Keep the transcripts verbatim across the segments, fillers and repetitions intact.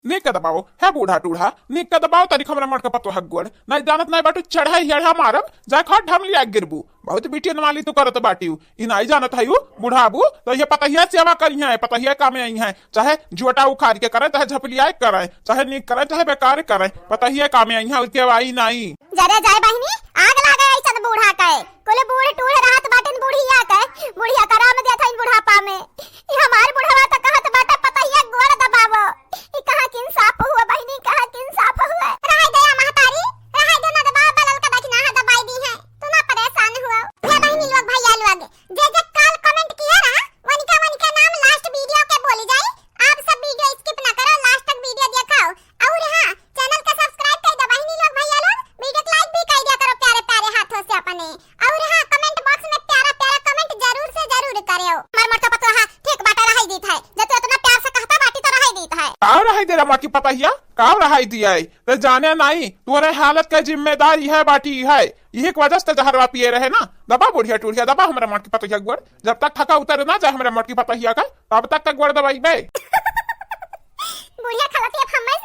नीक दबाओ, हे बूढ़ा टूढ़ा, नीक दबाओ तनिक हमरा मोटका पतोह गोड़। नाहीं जानत नाहीं बाटू, चढ़ाई हेढ़ा मारब, जाए खा ढमलिया गिरबू। बहुत बिटियन वाली तू करत बाटिउ, ई नाहीं जानत है उ बुढ़ाबू, तो ये पतहिया सेवा करिहैं, पतहिया कामे अइहैं, चाहे जुअटा उखाड़ के करें, चाहे झपलियाए करें, चाहे नीक करें, चाहे बेकार करें, पतहिया कामे अइहैं, उनके वाई नाहीं। जरे जाए बहिनी, आग लागे ऐसन बूढ़ा के। कुल बूढ़ टूढ़ रहत बाटिन बुढ़िया के, बुढ़िया का राम देत हइन बुढ़ापा में। ई हमार बुढ़वा त कहत बाटे पतहिया गोड़ दबावो। ई कहाँ के इंसाफ हुआ बहिनी, कहाँ के इंसाफ हुआ? रहाई दे या महतारी, रहाई दे ना दबाव बलल का दखिना है दबाई दीहैं। तू ना परेशान हुआ। हे बहिनी लोग, भैया लोग, जे जे काल comment किया रहा, वनिका वनिका नाम last video के बोली जाई। आप सब video skip ना करो, last तक video देखाओ। और हाँ, channel का subscribe कर दो बहिनी लोग, भैया लोग, video को like भी कर दिया करो प्यारे प्यारे हाथों से अपने। और हाँ, comment box में प्यारा प्यारा comment जरूर से जरूर करेउ। हमार मोटका पतोहा ठीक बाटे, रहाई दीत है, जब तू इतना प्यार से कहता बाटी तो रहाई दीत है। का रहाई दे रे मोटकी पतहिया, का रहाई दिया है? ते जाने नाहीं, तोरे हालत का जिम्मेदार यह बाटी है, यही की वजह से जहरवा पिए रहे ना। दबा बुढ़िया टूढ़िया, दबा हमरा मोटकी पतहिया गोड़। जब तक थका उतर ना जाए हमरा मोटकी पतहिया का, तब तक का गोड़ दबाई बे। बुढ़िया खलत ये फम्मस,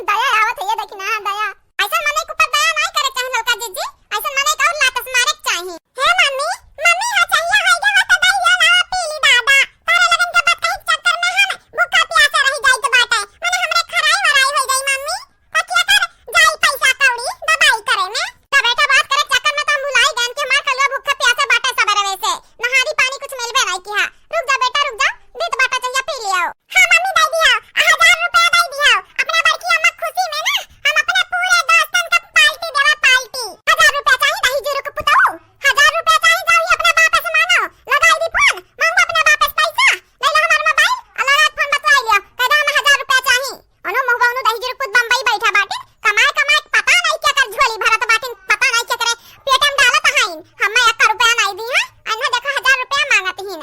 दया आवत है, ये देखी ना, दया। ऐसन मनई के ऊपर दया नाहीं करे चाहे ललका जीजी, ऐसन मनई का और लात से मारे के चाही। हे मम्मी, मम्मी, हाँ, चाहिए है, जो होता दही लिया लावा, पी ली दादा। तारे लगन के बात कही चक्कर में हम भूखा प्यासा रह जाइत बाटे। मने हमरे खराई वराई हो जाई मम्मी। कथिया कर जाई पैसा कौड़ी दवाई करे में। तो बेटा बात करे चक्कर में तो हम भुलाई गए कि हमार कलुआ भूखा प्यासा बाटे सबरवे से। नहारी पानी कुछ मिलबे नाहीं किहा। रुक जा बेटा, रुक जा, दीत बाटा चाहिए पी लियो। हाँ मम्मी, दे दिया, हजार रुपया दे दिया। अपना बड़की अम्मा खुशी में ना हम अपने पूरे दोस्तन का पार्टी देवा, पार्टी। हजार रुपया चाहिए दही जीरो के पुताऊ, हजार रुपया चाहिए, जाओ ही अपना बाप से मांगो, लगाई दी फोन, मांगो अपना बाप से पैसा, ले लो हमार मोबाइल, और लगा फोन बतलाई लियो, कह दो हम हजार रुपया चाहिए। अनु मुहबा उनु दही जीरो पुत बम्बई बैठा बाटे, कमाए कमाए पता नाहीं क्या कर झोली भरत बाटिन, पता नाहीं क्या करे पेट में डालत हईन, हमें एक रुपया नाहीं दी है, अन्ना देखो हजार रुपया मांगत ही।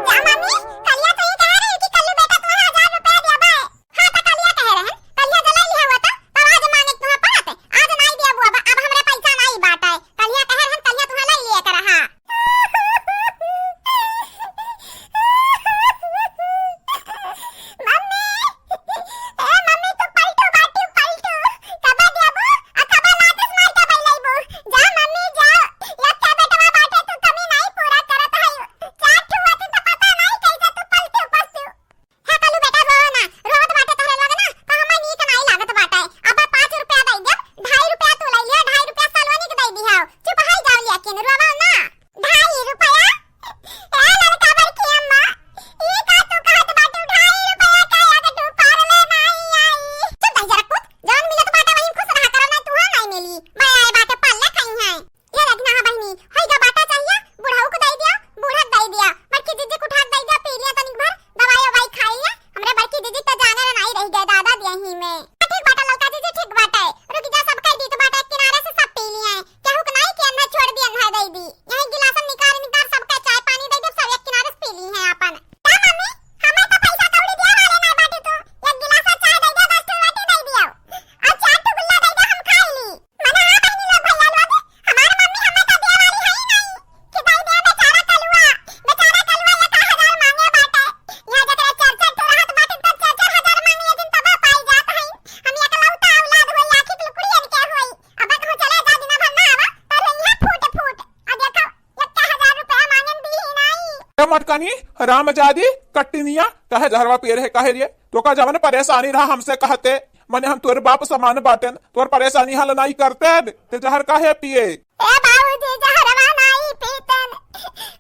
जा मम्मी, कलिया तो ये कह रही कि कल्लू बेटा तुम्हारा हजार रुपया दिया बा। हाँ, तो कलिया कह रहे हैं, कलिया जलाई लिया हुआ था, तब आज मांगे तुम्हें पात, आज नाहीं दिया बुआ बा, अब हमरा पैसा नाहीं बाटा है, कलिया कह रहे हैं, कलिया तुम्हें लाई लिया कर, हाँ। मम्मी, ए मम्मी, तू पलटू बाटी, पलटू। कबा देबू, आ कबा लात से मार के बइलइबू। जा मम्मी, जा। यक्का बेटवा बाटे, तू कमी नाहीं पूरा करत हई। चार ठो होती तो पता नाहीं कैसे तू पलटू, पलटू। हे कलू बेटा, रो ना। रोवत बाटे तोहरे लोग ना, तो हमें नीक नाहीं लागत बाटे। अब पाँच रुपया दे देब, ढाई रुपया तू ले लिया, ढाई रुपया सलोनी के दे दिया। चुप हो जाओ लेकिन, रोवो ना। ढाई रुपया? ए ललका बड़की अम्मा, ई का तू कहत बाटू? ढाई रुपया का एक ठो पारले नाहीं आई। चुप रह जरा पूत, जवन मिलत बाटे वही खुश रहा करो, ना तुहा नाहीं मिली। मैं आए बाटे पारले खाई है। ये देखना हा बहिनी, होई गा बाटा चाहिए, बुढ़ऊ को दे दिया, बूढ़ा को दे दिया, बड़की जीजी को उठा के दे दिया, पी लिया तनिक भर, दवाई ववाई खाई लिया। हमरे बड़की जीजी तो जाने ला नाहीं रह गए दादा दिया ही में। ठीक बाटा ललका जीजी, ठीक बाटा है। रुक जा, सब कह दी तो बाटा एक किनारे से सब पी लिए हैं। केहू के नाहीं कि अन्हा छोड़ दी, अन्हा दे दी। यही गिलासन निकार निकार सबका चाय पानी दे दे, सब एक किनारे से पी ली हैं आपन। का मम्मी, हमें तो पैसा कौड़ी दिया वाले नाहीं बाटे तू। एक गिलासा चाय दे दे, दस ठो रोटी दे दियो। और चार ठो गुल्ला दे दे, हम खाई ली। मने हाँ बहिनी लोग, भैया लोग, हमार मम्मी हमें तो दिया वाली है ही नाहीं। कि दे दे बेचारा कलुआ, बेचारा कलुआ एक हजार मांगे बाटे। यहाँ जकरा चार चार ठो रहत बाटे तो चार चार हजार मांग लेकिन तब पाई जात है। हम एकलौता औलाद होई, आँखी के लुकड़ी इनके होई। अब कहूँ चले जा, दिना भर ना आवा, तो रोइहे फूट फूट। आ देखो, यक्का हजार रुपया मांगन दी ही नाहीं। ए मटकनी, हरामजादी, कट्टनिया, काहे जहरवा पिए रहे, काहे रे? तोका जवन परेशानी रहा हमसे कहते, मने हम तोर बाप समान बाटेन, तोर परेशानी हल नाहीं करतेन, ते जहर काहे पिए? ए बाबूजी, जहरवा नाहीं पीतेन।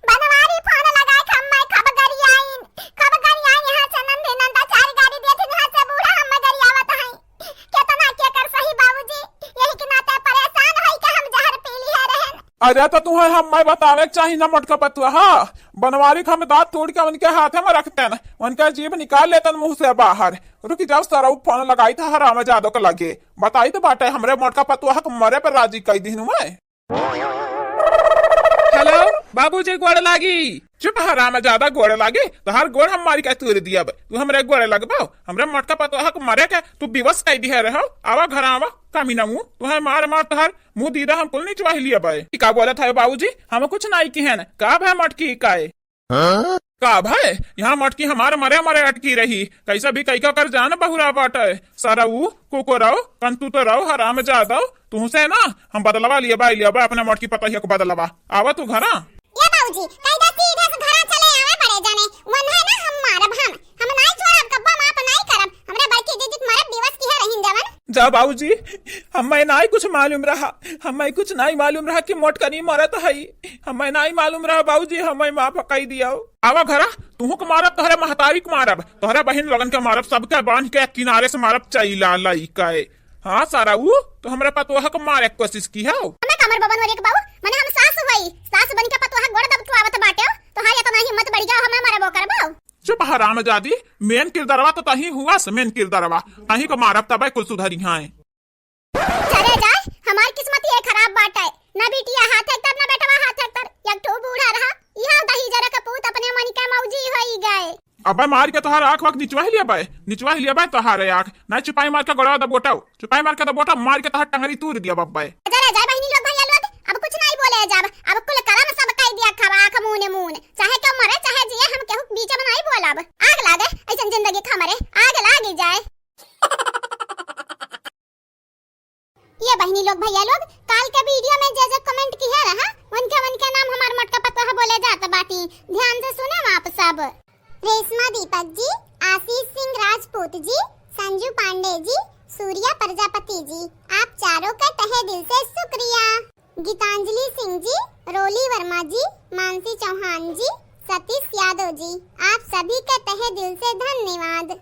बनवारी फोन लगाए के हम्मे खब गरियाइन, खब गरियाइन यहाँ से नंदी नंदा चार गाड़ी देथिन, यहाँ से बूढ़ा हम्मे गरियावत हईं। केतना केकर सही बाबूजी, यही के नाते परेशान होई के हम जहर पी लिहे रहन। अरे तो तुहे हम्मे बतावे के चाही ना मोटका पतुआ, हाँ? बनवारी के हम दाँत तोड़ के उनके हाथे में रखतेन, उनका जीभ निकाल लेतेन मुँह से बाहर। रुकी जाओ, सरऊ फोन लगाइत है हरामजादो के लगे, बताइत बाटे हमरे मोटका पतुआ के मरे पर राजी कई दिहनु मैं। हेलो, बाबूजी गोड़ लागी। चुप हरामजादा, गोड़ लागी, तोहार गोड़ हम मारी के तूर दियब। तू हमरे गोड़ लगबो, हमरे मोटका पतोहा के मरे के तू विवश कई दिहे रहो। आवा घर आवा, कमीना मुँह, तुहे मार मार तोहार मुँह दीदा हम कुल निचवाही लियब। ई का बोलत है बाबूजी, हम कुछ नाहीं किहेन, का भय मटकी काए? हाँ? का भय, यहाँ मटकी हमार मरे मरे अटकी रही, कैसे भी कई का कर जान बहुरा बाटे। सरऊ, कुकुरऊ, कंतूतरऊ, हरामजादऊ, तुहसे ना हम बदलवा लियबा, लियबा अपने मटकी पतोहिया के बदलवा। आवा तू घरा। ए बाबूजी, कायदा सीधे से घरा चले आवे बड़े जने, वन्हे ना हम मारब हम, हम नाई छोड़ब, कब्बो माफ नाई करब, हमरा बड़की दीदी के मरब दिवस किहे रहिन जवन। जा बाबूजी, हमें नाई कुछ मालूम रहा, हमें कुछ नाई मालूम रहा कि मोटकनी मरत हई, हमें नाई मालूम रहा बाबूजी, हमें माफ कई दियो। आवा घरा, तुहू के मारब, तोहरे महतारी के मारब, तोहरे बहिन लोगन के मारब, सबके बांध के किनारे से मारब, चैला लइके। हाँ सारा, ऊ तो हमरा पतोह के मारे के कोशिश किहो। हमें का मरबो बनवरिया के बाबू, मने हम सास होई, सास बन के पतोह के गोड़ दबवावत बाटे, तोहार इतना हिम्मत बढ़ गया, हमें मरबो करबो। चुप हरामजादी, मेन किरदरवा तो तहीं हुआ से, मेन किरदरवा, तहीं को मारब तबे कुल सुधरी हैं। चले जाए, हमार किस्मत ये खराब बाटे, ना बिटिया हाथ हेक्तर, ना बेटवा हाथ हेक्तर, एक ठो बूढ़ा रहा, यहाँ दही जरा का पूत अपने मन के मौजी होई गए। अबे मार के तोहार आँख वाँख निचवाई लिया बे, निचवाई लिया बे तोहार आँख, ना चुपाई मार के गोड़वा दबोटाओ, चुपाई मार के दबोटा, मार के तोहार टंगरी तूर दिया बब्बे। चले जाए बहिनी लोग, भैया लोग, अब कुछ नहीं बोले जाब, अब कुल करम सब कह दिया खबा आँख मून मून, चाहे क्यों मरे चाहे जिए, हम केहू के बीच में नहीं बोलब। आग लागे ऐसन जिंदगी के हमरे, आग लागी जाए। ये बहिनी लोग, भैया लोग, काल के वीडियो में जे जे कमेंट किया रहा, उनके उनके नाम हमार मोटका पतोह बोले जात बाटी। ध्यान से सुने आप सब। रेशमा दीपक जी, आशीष सिंह राजपूत जी, संजू पांडे जी, सूर्या प्रजापति जी, आप चारों का तहे दिल से शुक्रिया। गीतांजलि सिंह जी, रोली वर्मा जी, मानसी चौहान जी, सतीश यादव जी, आप सभी का तहे दिल से धन्यवाद।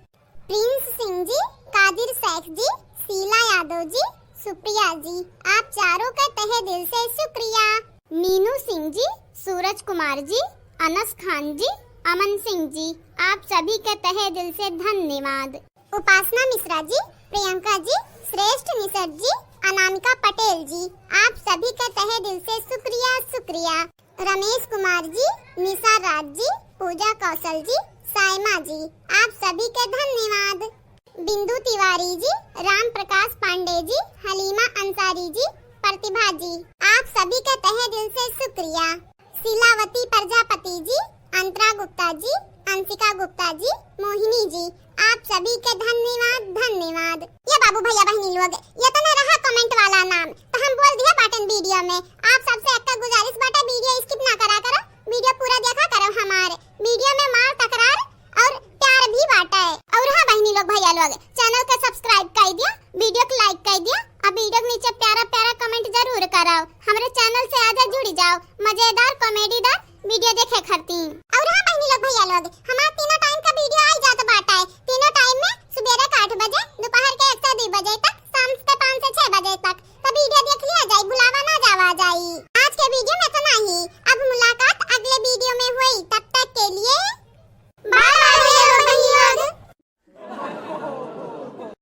प्रिंस सिंह जी, कादिर शेख जी, शीला यादव जी, सुप्रिया जी, आप चारों का तहे दिल से शुक्रिया। मीनू सिंह जी, सूरज कुमार जी, अनस खान जी, अमन सिंह जी, आप सभी के तहे दिल से धन्यवाद। उपासना मिश्रा जी, प्रियंका जी, श्रेष्ठ निषद जी, अनामिका पटेल जी, आप सभी के तहे दिल से शुक्रिया, शुक्रिया। रमेश कुमार जी, निशा राज जी, पूजा कौशल जी, सायमा जी, आप सभी के धन्यवाद। बिंदु तिवारी जी, राम प्रकाश पांडे जी, हलीमा अंसारी जी, प्रतिभा जी, आप सभी के तहे दिल से शुक्रिया। शीलावती प्रजापति जी, अंतरा गुप्ता जी, अंशिका गुप्ता जी, मोहिनी जी, आप सभी के धन्यवाद, धन्यवाद। ये बाबू भैया बहिनी लोग, ये तो न रहा कमेंट वाला नाम, तो हम बोल दिया बाटन वीडियो में। आप सबसे एक गुजारिश बाटे, वीडियो skip ना करा करो, वीडियो पूरा देखा करो हमारे। वीडियो में मार तकरार और प्यार भी बाटे। और हाँ बहिनी लोग, भैया लोग, चैनल के subscribe कर दिया, वीडियो को like कर दिया, और वीडियो के नीचे प्यारा प्यारा कमेंट जरूर कराओ। हमारे चैनल से आजा जुड़ जाओ, मजेदार कॉमेडीदार वीडियो देखे खातिर। और हाँ बहिनी लोग, भैया लोग, हमार तीनों टाइम का वीडियो आई जात बाटे। तीनों टाइम में सुबेरे का